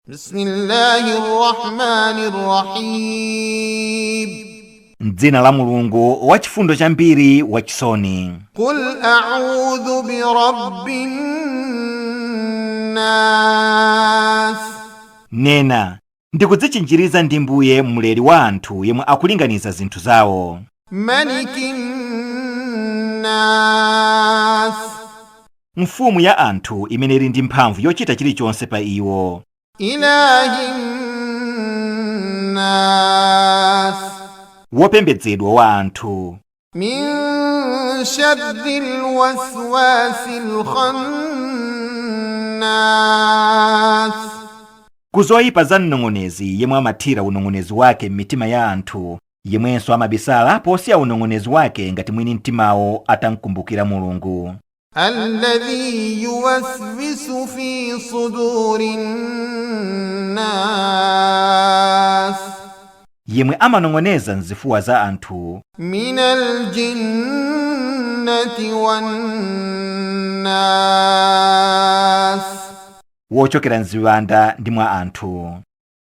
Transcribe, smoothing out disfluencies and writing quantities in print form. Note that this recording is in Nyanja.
بسم الله الرحمن الرحيم. M'dzina la Mulungu wachifundo chambiri, wachisoni. قل أعوذ برب الناس. Nena, ndikudzichinjiriza ndi Mbuye Mleri wa anthu yemwe akulinganiza zinthu zawo. ملك الناس. Mfumu ya anthu imene ili ndi mphamvu yochita chilichonse pa iwo. إله الناس. Wopembedzedwa wa anthu. من شر الوسواس الخناس. Kuzoyipa za mnong'onezi yemwe amathira unong'onezi wake m'mitima ya anthu, yemwenso amabisala posiya unong'onezi wake ngati mwini mtimawo atamkumbukira Mulungu. الذي يوسوس في صدور الناس. Yemwe amanong'oneza mzifuwa za anthu. من الجنة والناس. Wochokera mziwanda ndi mwa anthu.